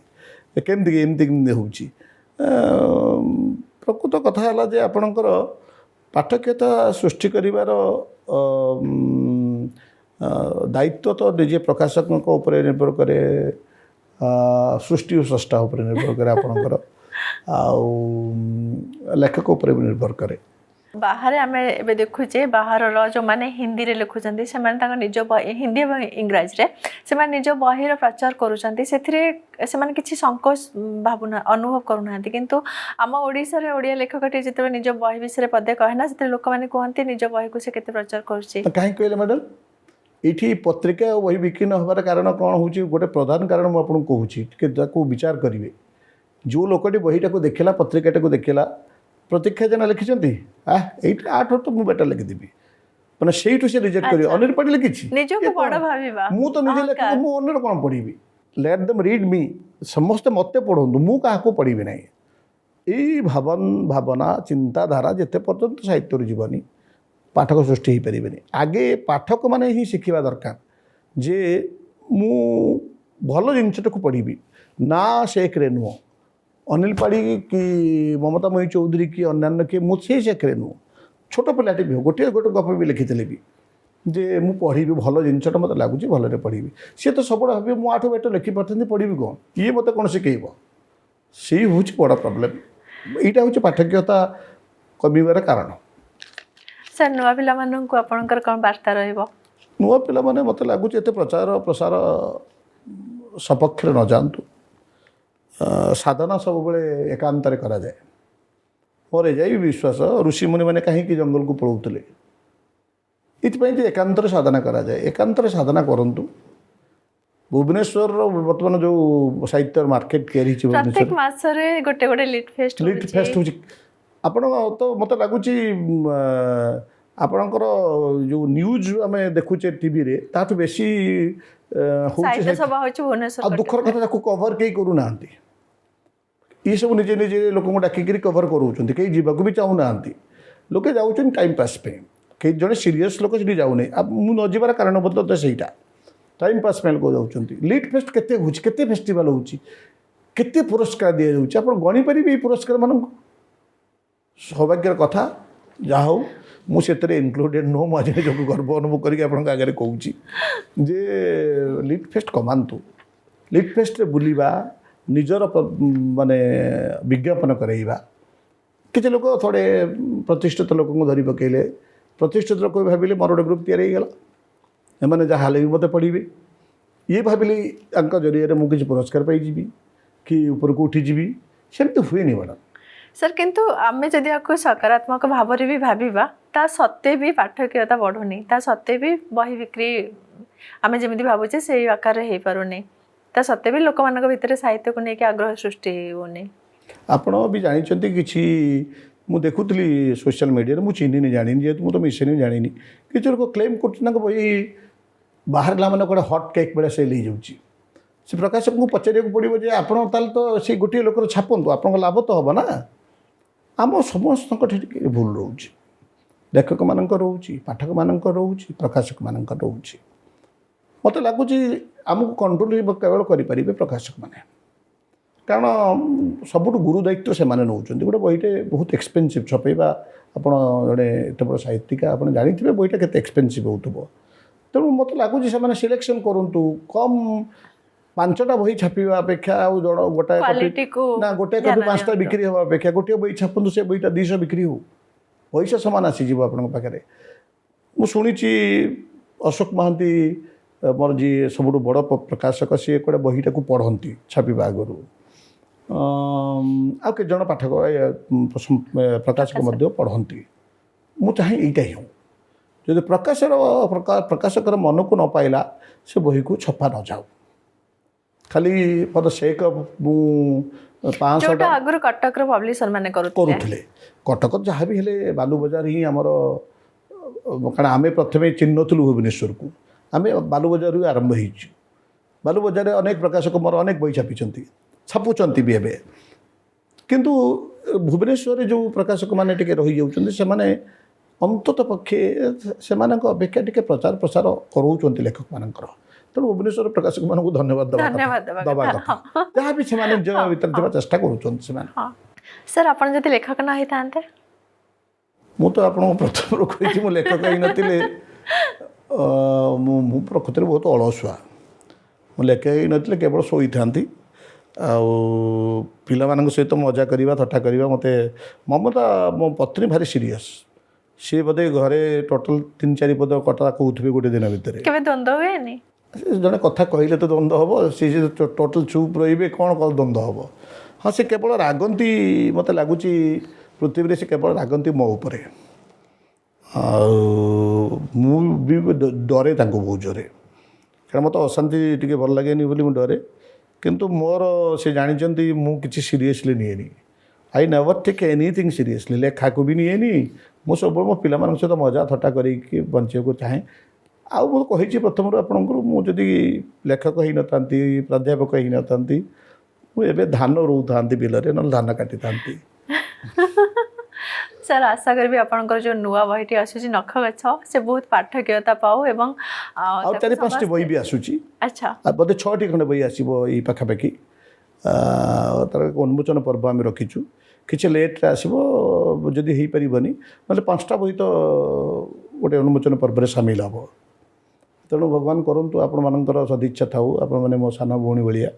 କେମିତି ଏମିତି କେମିତି ହେଉଛି? ପ୍ରକୃତ କଥା ହେଲା ଯେ ଆପଣଙ୍କର ପାଠକୀୟତା ସୃଷ୍ଟି କରିବାର ଦାୟିତ୍ୱ ତ ନିଜେ ପ୍ରକାଶକଙ୍କ ଉପରେ ନିର୍ଭର କରେ, ସୃଷ୍ଟି ଓ ସ୍ରଷ୍ଟା ଉପରେ ନିର୍ଭର କରେ ଆପଣଙ୍କର, ଆଉ ଲେଖକ ଉପରେ ବି ନିର୍ଭର କରେ। ବାହାରେ ଆମେ ଏବେ ଦେଖୁଛେ, ବାହାରର ଯେଉଁମାନେ ହିନ୍ଦୀରେ ଲେଖୁଛନ୍ତି, ସେମାନେ ତାଙ୍କ ନିଜ ବହି, ହିନ୍ଦୀ ଏବଂ ଇଂରାଜୀରେ ସେମାନେ ନିଜ ବହିର ପ୍ରଚାର କରୁଛନ୍ତି। ସେଥିରେ ସେମାନେ କିଛି ସଂକୋଚ ଭାବୁନା ଅନୁଭବ କରୁନାହାନ୍ତି। କିନ୍ତୁ ଆମ ଓଡ଼ିଶାରେ ଓଡ଼ିଆ ଲେଖକଟି ଯେତେବେଳେ ନିଜ ବହି ବିଷୟରେ ପଦେ କହେ ନା, ସେଥିରେ ଲୋକମାନେ କୁହନ୍ତି, ନିଜ ବହିକୁ ସେ କେତେ ପ୍ରଚାର କରୁଛି। ତ କାହିଁକି କହିଲେ ମ୍ୟାଡ଼ାମ୍, ଏଇଠି ପତ୍ରିକା ଆଉ ବହି ବିକ୍ରି ନ ହେବାର କାରଣ କ'ଣ ହେଉଛି? ଗୋଟେ ପ୍ରଧାନ କାରଣ ମୁଁ ଆପଣଙ୍କୁ କହୁଛି, ଟିକେ ତାକୁ ବିଚାର କରିବେ। ଯେଉଁ ଲୋକଟି ବହିଟାକୁ ଦେଖିଲା, ପତ୍ରିକାଟାକୁ ଦେଖିଲା, ପ୍ରତୀକ୍ଷା ଜେନା ଲେଖିଛନ୍ତି, ଏଇଟା ୟାଠୁ ତ ମୁଁ ବେଟର୍ ଲେଖିଦେବି, ମାନେ ସେଇଠୁ ସେ ରିଜେକ୍ଟ କରିବେ। ଅନିଲ ପାଢ଼ୀ ଲେଖିଛି, ନିଜକୁ ଇଏ କ'ଣ? ବଡ଼ ଭାବିବା। ମୁଁ ତ ନିଜେ ଲେଖକ, ଅହଙ୍କାର। ମୁଁ ଅନ୍ୟର କ'ଣ ପଢ଼ିବି? Let them read me. ସମସ୍ତେ ମୋତେ ପଢ଼ନ୍ତୁ, ମୁଁ କାହାକୁ ପଢ଼ିବି ନାହିଁ। ଏଇ ଭାବନା, ଚିନ୍ତାଧାରା ଯେତେ ପର୍ଯ୍ୟନ୍ତ ସାହିତ୍ୟରୁ ଯିବନି, ପାଠକ ସୃଷ୍ଟି ହେଇପାରିବେନି। ଆଗେ ପାଠକମାନେ ହିଁ ଶିଖିବା ଦରକାର ଯେ ମୁଁ ଭଲ ଜିନିଷଟାକୁ ପଢ଼ିବି ନା ସେକରେ ନୁହଁ। ଅନିଲ ପାଢ଼ୀ କି ମମତାମୟୀ ଚୌଧୁରୀ କି ଅନ୍ୟାନ୍ୟ କିଏ, ମୁଁ ସେଇ ସେକରେ ନୁହଁ। ଛୋଟ ପିଲାଟି ବି ହଉ, ଗୋଟିଏ ଗୋଟେ ଗପ ବି ଲେଖିଥିଲେ ବି ଯେ ମୁଁ ପଢ଼ିବି ଭଲ ଜିନିଷଟା, ମୋତେ ଲାଗୁଛି ଭଲରେ ପଢ଼ିବି। ସିଏ ତ ସବୁବେଳେ ଭାବିବ, ମୁଁ ୟାଠୁ ବେଟର୍ ଲେଖିପାରିଥାନ୍ତି, ପଢ଼ିବି କ'ଣ, ଇଏ ମୋତେ କ'ଣ ଶିଖେଇବ? ସେଇ ହେଉଛି ବଡ଼ ପ୍ରୋବ୍ଲେମ୍। ଏଇଟା ହେଉଛି ପାଠକୀୟତା କମିବାର କାରଣ। ସାର୍, ନୂଆ ପିଲାମାନଙ୍କୁ ଆପଣଙ୍କର କ'ଣ ବାର୍ତ୍ତା ରହିବ? ନୂଆ ପିଲାମାନେ ମୋତେ ଲାଗୁଛି ଏତେ ପ୍ରଚାର ପ୍ରସାର ସପକ୍ଷରେ ନ ଯାଆନ୍ତୁ। ସାଧନା ସବୁବେଳେ ଏକାନ୍ତରେ କରାଯାଏ। ମୋର ଏଯାଏ ବି ବିଶ୍ୱାସ, ଋଷିମୁନିମାନେ କାହିଁକି ଜଙ୍ଗଲକୁ ପଳାଉଥିଲେ? ଏଥିପାଇଁ ଯେ ଏକାନ୍ତରେ ସାଧନା କରାଯାଏ। ଏକାନ୍ତରେ ସାଧନା କରନ୍ତୁ। ଭୁବନେଶ୍ୱରର ବର୍ତ୍ତମାନ ଯେଉଁ ସାହିତ୍ୟର ମାର୍କେଟ ତିଆରି ହେଇଛି ପ୍ରତ୍ୟେକ ଭୁବନେଶ୍ୱର ମାସରେ ଗୋଟେ ଗୋଟେ ଲିଟ୍ ଫେଷ୍ଟ ଲିଟ୍ ଫେଷ୍ଟ ହେଉଛି। ଆପଣ ତ ମୋତେ ଲାଗୁଛି ଆପଣଙ୍କର ଯେଉଁ ନ୍ୟୁଜ୍ ଆମେ ଦେଖୁଛେ ଟିଭିରେ, ତାଠୁ ବେଶୀ ହେଉଛି ସାହିତ୍ୟ ସାହିତ୍ୟ। ସଭା ହେଉଛି ଭୁବନେଶ୍ୱର। ଆଉ ଦୁଃଖର କଥା, ତାକୁ କଭର କେହି କରୁନାହାନ୍ତି। ଏସବୁ ନିଜେ ନିଜେ ଲୋକଙ୍କୁ ଡାକିକିରି କଭର କରାଉଛନ୍ତି। କେହି ଯିବାକୁ ବି ଚାହୁଁନାହାନ୍ତି। ଲୋକେ ଯାଉଛନ୍ତି ଟାଇମ୍ ପାସ୍ ପାଇଁ। କେହି ଜଣେ ସିରିୟସ୍ ଲୋକ ସେଠି ଯାଉନି। ଆଉ ମୁଁ ନ ଯିବାର କାରଣ ମଧ୍ୟ ତ ସେଇଟା, ଟାଇମ୍ ପାସ୍ ପାଇଁ ଲୋକ ଯାଉଛନ୍ତି। ଲିଟ୍ ଫେଷ୍ଟ କେତେ ହେଉଛି, କେତେ ଫେଷ୍ଟିଭାଲ୍ ହେଉଛି, କେତେ ପୁରସ୍କାର ଦିଆଯାଉଛି, ଆପଣ ଗଣିପାରିବେ ଏଇ ପୁରସ୍କାରମାନଙ୍କୁ? ସୌଭାଗ୍ୟର କଥା, ଯାହା ହଉ ମୁଁ ସେଥିରେ ଇନକ୍ଲୁଡେଡ଼ ନୁହଁ। ମୁଁ ଆଜି ନିଜକୁ ଗର୍ବ ଅନୁଭବ କରିକି ଆପଣଙ୍କ ଆଗରେ କହୁଛି ଯେ ଲିଟ୍ ଫେଷ୍ଟ କମାନ୍ତୁ। ଲିଟ୍ ଫେଷ୍ଟରେ ବୁଲିବା, ନିଜର ମାନେ ବିଜ୍ଞାପନ କରାଇବା। କିଛି ଲୋକ ଥୋଡ଼େ ପ୍ରତିଷ୍ଠିତ ଲୋକଙ୍କୁ ଧରି ପକାଇଲେ, ପ୍ରତିଷ୍ଠିତ ଲୋକ ବି ଭାବିଲେ ମୋର ଗୋଟେ ଗ୍ରୁପ୍ ତିଆରି ହେଇଗଲା, ଏମାନେ ଯାହା ହେଲେ ବି ମୋତେ ପଢ଼ିବେ। ଇଏ ଭାବିଲେ ତାଙ୍କ ଜରିଆରେ ମୁଁ କିଛି ପୁରସ୍କାର ପାଇଯିବି କି ଉପରକୁ ଉଠିଯିବି। ସେମିତି ହୁଏନି ମ୍ୟାଡ଼ାମ୍। ସାର୍, କିନ୍ତୁ ଆମେ ଯଦି ୟାକୁ ସକାରାତ୍ମକ ଭାବରେ ବି ଭାବିବା, ତା ସତ୍ତ୍ୱେ ବି ପାଠକୀୟତା ବଢ଼ୁନି। ତା ସତ୍ତ୍ୱେ ବି ବହି ବିକ୍ରି ଆମେ ଯେମିତି ଭାବୁଛେ ସେଇ ଆକାରରେ ହେଇପାରୁନି। ତା ସତ୍ତ୍ୱେ ବି ଲୋକମାନଙ୍କ ଭିତରେ ସାହିତ୍ୟକୁ ନେଇକି ଆଗ୍ରହ ସୃଷ୍ଟି ହେଉନି। ଆପଣ ବି ଜାଣିଛନ୍ତି, କିଛି ମୁଁ ଦେଖୁଥିଲି ସୋସିଆଲ ମିଡ଼ିଆରେ, ମୁଁ ଚିହ୍ନିନି, ଜାଣିନି, ଯେହେତୁ ମୁଁ ତ ମିଶିନି, ଜାଣିନି। କିଛି ଲୋକ କ୍ଲେମ୍ କରୁଛନ୍ତି ତାଙ୍କ ବହି ବାହାରିଲା ମାନେ କୁଆଡ଼େ ହଟ୍ କେକ୍ ଭଳିଆ ସେଲ୍ ହେଇଯାଉଛି। ସେ ପ୍ରକାଶକଙ୍କୁ ପଚାରିବାକୁ ପଡ଼ିବ ଯେ ଆପଣ ତାହେଲେ ତ ସେଇ ଗୋଟିଏ ଲୋକର ଛାପନ୍ତୁ, ଆପଣଙ୍କ ଲାଭ ତ ହେବ ନା। ଆମ ସମସ୍ତଙ୍କ ଠି ଟିକେ ଭୁଲ ରହୁଛି। ଲେଖକମାନଙ୍କର ରହୁଛି, ପାଠକମାନଙ୍କର ରହୁଛି, ପ୍ରକାଶକମାନଙ୍କର ରହୁଛି। ମୋତେ ଲାଗୁଛି ଆମକୁ କଣ୍ଟ୍ରୋଲ କେବଳ କରିପାରିବେ ପ୍ରକାଶକମାନେ, କାରଣ ସବୁଠୁ ଗୁରୁ ଦାୟିତ୍ୱ ସେମାନେ ନେଉଛନ୍ତି। ଗୋଟେ ବହିଟେ ବହୁତ ଏକ୍ସପେନ୍ସିଭ୍ ଛପେଇବା। ଆପଣ ଜଣେ ଏତେ ବଡ଼ ସାହିତ୍ୟିକା, ଆପଣ ଜାଣିଥିବେ ବହିଟା କେତେ ଏକ୍ସପେନ୍ସିଭ୍ ହେଉଥିବ। ତେଣୁ ମୋତେ ଲାଗୁଛି ସେମାନେ ସିଲେକ୍ସନ୍ କରନ୍ତୁ କମ୍। 5ଟା ବହି ଛାପିବା ଅପେକ୍ଷା ଆଉ ଜଣ ଗୋଟାଏ କପି କ୍ୱାଲିଟିକୁ ନା, ଗୋଟାଏ କପି ଧ୍ୟାନ 5ଟା ଦିଅନ୍ତୁ। ବିକ୍ରି ହେବା ଅପେକ୍ଷା ଗୋଟିଏ ବହି ଛାପନ୍ତୁ, ସେ ବହିଟା 200 ବିକ୍ରି ହେଉ, ପଇସା ସମାନ ଆସିଯିବ ଆପଣଙ୍କ ପାଖରେ। ମୁଁ ଶୁଣିଛି ଅଶୋକ ମହାନ୍ତି, ମୋର ଯିଏ ସବୁଠୁ ବଡ଼ ପ୍ରକାଶକ, ସିଏ କୁଆଡ଼େ ବହିଟାକୁ ପଢ଼ନ୍ତି ଛାପିବା ଆଗରୁ। ଆଉ କେତେ ଜଣ ପାଠକ ପ୍ରକାଶକ ମଧ୍ୟ ପଢ଼ନ୍ତି। ମୁଁ ଚାହେଁ ଏଇଟା ହିଁ ହେଉ। ଯଦି ପ୍ରକାଶକର ମନକୁ ନ ପାଇଲା, ସେ ବହିକୁ ଛପା ନ ଯାଉ। ଖାଲି ଫର୍ the sake of ମୁଁ 500ଟା ଯୋଉଟା ଆଗରୁ କଟକର ପବ୍ଲିସର ମାନେ କରୁଥିଲେ। କରୁଥିଲେ। କଟକ ଯାହା ବି ହେଲେ ବାଲୁ ବଜାର ହିଁ ଆମର, କାରଣ ଆମେ ପ୍ରଥମେ ଚିହ୍ନଥିଲୁ ଭୁବନେଶ୍ୱରକୁ, ଆମେ ବାଲୁ ବଜାରରୁ ଆରମ୍ଭ ହେଇଛୁ। ବାଲୁ ବଜାରରେ ଅନେକ ପ୍ରକାଶକ ମୋର ଅନେକ ବହି ଛାପିଛନ୍ତି, ଛାପୁଛନ୍ତି ବି ଏବେ। କିନ୍ତୁ ଭୁବନେଶ୍ୱରରେ ଯେଉଁ ପ୍ରକାଶକମାନେ ଟିକେ ରହିଯାଉଛନ୍ତି, ସେମାନେ ଅନ୍ତତଃ ପକ୍ଷେ ସେମାନଙ୍କ ଅପେକ୍ଷା ଟିକେ ପ୍ରଚାର ପ୍ରସାର କରାଉଛନ୍ତି ଲେଖକମାନଙ୍କର। ତେଣୁ ଭୁବନେଶ୍ୱର ପ୍ରକାଶକମାନଙ୍କୁ ଧନ୍ୟବାଦ ଦେବା କଥା। ଧନ୍ୟବାଦ ଦେବା ଦେବା କଥା। କଥା। ଯାହା ବି ସେମାନେ ନିଜ ଭିତରେ ଥିବା ଚେଷ୍ଟା କରୁଛନ୍ତି ସେମାନେ। ହଁ ସାର୍, ଆପଣ ଯଦି ଲେଖକ ନ ହେଇଥାନ୍ତେ? ମୁଁ ତ ଆପଣଙ୍କୁ ପ୍ରଥମରୁ କହିଛି, ମୁଁ ଲେଖକ ହେଇନଥିଲେ ମୁଁ ପ୍ରକୃତରେ ବହୁତ ଅଳସୁଆ। ମୁଁ ଲେଖକ ହେଇନଥିଲେ କେବଳ ଶୋଇଥାନ୍ତି ଆଉ ପିଲାମାନଙ୍କ ସହିତ ମଜା କରିବା, ଥଟ୍ଟା କରିବା। ମୋତେ ମମତା, ମୋ ପତ୍ନୀ, ଭାରି ସିରିୟସ୍। ସିଏ ବୋଧେ ଘରେ ଟୋଟାଲ୍ ତିନି ଚାରି ପଦ କଥା କହୁଥିବେ ଗୋଟେ ଦିନ ଭିତରେ। କେବେ ଦ୍ୱନ୍ଦ୍ୱ ହୁଏନି? ସେ ଜଣେ କଥା କହିଲେ ତ ଦ୍ୱନ୍ଦ୍ୱ ହେବ। ସେ ଯେ ଟୋଟାଲ୍ ଚୁପ୍ ରହିବେ, କ'ଣ କ'ଣ ଦ୍ୱନ୍ଦ୍ୱ ହେବ? ହଁ, ସେ କେବଳ ରାଗନ୍ତି। ମୋତେ ଲାଗୁଛି ପୃଥିବୀରେ ସେ କେବଳ ରାଗନ୍ତି ମୋ ଉପରେ। ଆଉ ମୁଁ ବି ଡରେ ତାଙ୍କୁ ବହୁତ ଜୋରେ, କାରଣ ମୋତେ ଅଶାନ୍ତି ଟିକେ ଭଲ ଲାଗେନି ବୋଲି ମୁଁ ଡରେ। କିନ୍ତୁ ମୋର ସେ ଜାଣିଛନ୍ତି, ମୁଁ କିଛି seriously ନିଏନି। I never take anything seriously. ଲେଖାକୁ ବି ନିଏନି। ମୁଁ ସବୁବେଳେ ମୋ ପିଲାମାନଙ୍କ ସହିତ ମଜା ଥଟ୍ଟା କରିକି ବଞ୍ଚିବାକୁ ଚାହେଁ। ଆଉ ମୁଁ କହିଛି ପ୍ରଥମରୁ ଆପଣଙ୍କୁ, ମୁଁ ଯଦି ଲେଖକ ହେଇନଥାନ୍ତି, ପ୍ରାଧ୍ୟାପକ ହେଇନଥାନ୍ତି, ମୁଁ ଏବେ ଧାନ ରୋଉଥାନ୍ତି ବିଲରେ, ନହେଲେ ଧାନ କାଟିଥାନ୍ତି। ସାର୍, ଆଶା କରିବି ଆପଣଙ୍କର ଯେଉଁ ନୂଆ ବହିଟି ଆସୁଛି, ନଖ ଗଛ, ସେ ବହୁତ ପାଠକୀୟତା ପାଉ ଏବଂ ଆଉ ତାକୁ ଚାରି ପାଞ୍ଚଟି ବହି ସମସ୍ତେ ବି ଆସୁଛି। ଆଉ ବୋଧେ ଛଅଟି ଖଣ୍ଡେ ବହି ଆସିବ ଏଇ ପାଖାପାଖି। ତାର ଏକ ଉନ୍ମୋଚନ ପର୍ବ ଆମେ ରଖିଛୁ। କିଛି ଲେଟ୍ରେ ଆସିବ, ଯଦି ହେଇପାରିବନି, ନହେଲେ ପାଞ୍ଚଟା ବହି ତ ଗୋଟେ ଉନ୍ମୋଚନ ପର୍ବରେ ସାମିଲ ହେବ। ତେଣୁ ଭଗବାନ କରନ୍ତୁ ଆପଣମାନଙ୍କର ସଦିଚ୍ଛା ଥାଉ। ଆପଣମାନେ ମୋ ସାନ ଭଉଣୀ ଭଳିଆ।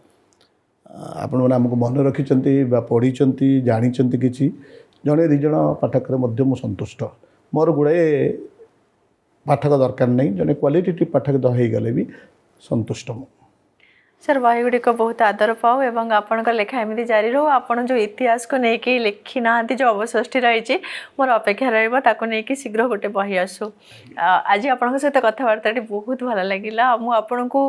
ଆପଣମାନେ ଆମକୁ ମନେ ରଖିଛନ୍ତି ବା ପଢ଼ିଛନ୍ତି, ଜାଣିଛନ୍ତି କିଛି, ଜଣେ ଦୁଇ ଜଣ ପାଠକରେ ମଧ୍ୟ ମୁଁ ସନ୍ତୁଷ୍ଟ। ମୋର ଗୁଡ଼ାଏ ପାଠକ ଦରକାର ନାହିଁ। ଜଣେ କ୍ୱାଲିଟେଟିଭ୍ ପାଠକ ହେଇଗଲେ ବି ସନ୍ତୁଷ୍ଟ ମୁଁ। ସାର୍, ବହି ଗୁଡ଼ିକ ବହୁତ ଆଦର ପାଉ ଏବଂ ଆପଣଙ୍କ ଲେଖା ଏମିତି ଜାରି ରହୁ। ଆପଣ ଯେଉଁ ଇତିହାସକୁ ନେଇକି ଲେଖି ନାହାନ୍ତି, ଯେଉଁ ଅବଶିଷ୍ଟି ରହିଛି, ମୋର ଅପେକ୍ଷା ରହିବ ତାକୁ ନେଇକି ଶୀଘ୍ର ଗୋଟେ ବହି ଆସୁ। ଆଜି ଆପଣଙ୍କ ସହିତ କଥାବାର୍ତ୍ତାଟି ବହୁତ ଭଲ ଲାଗିଲା ଆଉ ମୁଁ ଆପଣଙ୍କୁ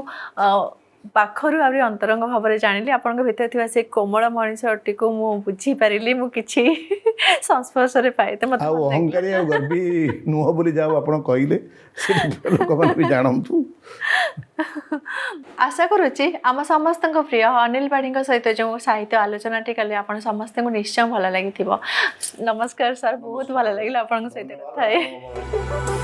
ପାଖରୁ ଆହୁରି ଅନ୍ତରଙ୍ଗ ଭାବରେ ଜାଣିଲି। ଆପଣଙ୍କ ଭିତରେ ଥିବା ସେ କୋମଳ ମଣିଷଟିକୁ ମୁଁ ବୁଝିପାରିଲି, ମୁଁ କିଛି ସଂସ୍ପର୍ଶରେ ପାଇ ତ ମୋତେ ଆଉ ଭଲ ଲାଗିଲା। ଅହଙ୍କାରୀ ଆଉ ଗର୍ବୀ ନୁହଁ ବୋଲି ଯାଉ ଆପଣ କହିଲେ, ସେ ଲୋକମାନେ ବି ଜାଣନ୍ତୁ। ଆଶା କରୁଛି ଆମ ସମସ୍ତଙ୍କ ପ୍ରିୟ ଅନିଲ ପାଢ଼ୀଙ୍କ ସହିତ ଯେଉଁ ସାହିତ୍ୟ ଆଲୋଚନାଟି କଲେ, ଆପଣ ସମସ୍ତଙ୍କୁ ନିଶ୍ଚୟ ଭଲ ଲାଗିଥିବ। ନମସ୍କାର ସାର୍, ବହୁତ ଭଲ ଲାଗିଲା ଆପଣଙ୍କ ସହିତ କଥା ହେଇ।